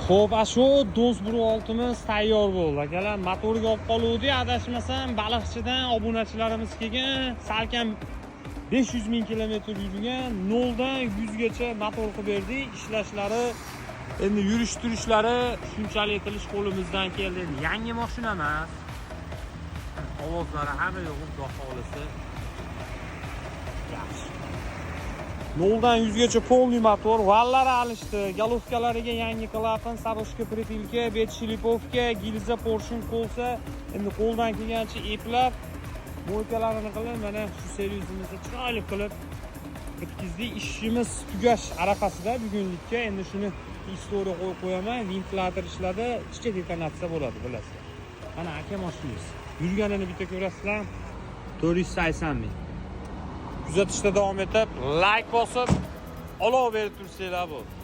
Xo'p, shu Dons 1.6 imiz tayyor bo'ldi. Akalar, motorga olib qoluvdik, adashmasam, Baliqchidan obunachilarimiz kelgan, salkam 500 ming kilometr yurgan, 0 dan 100 gacha motor qilib berdik. Ishlashlari, endi yurish turishlari shunchalik qilish qo'limizdan keldi. Endi yangi mashina emas. Ovozlari hamma yo'q, xudo xohlasa. Yaxshi. 0 dan 100 gacha полный motor, vallari alishdi, головка lariga yangi klapan, сорожка, притылка, bet шлифовка, gilza, поршень, колца, endi qo'ldan kelgancha eplab, мойка larini qilib, mana shu servisimizni chiroyli qilib bitkizdik. Ishimiz tugash arafasida bugunlikka. Endi shuni история qo'yib qo'yaman. Ventilator ishladi, chicha detonatsiya bo'ladi, bilasizlar. Mana aka mashinangiz. Yurganini bitta ko'rasizlar. 480 ming. Kuzatishda davom etib, layk bosib, olov berib tursanglar bo'ldi.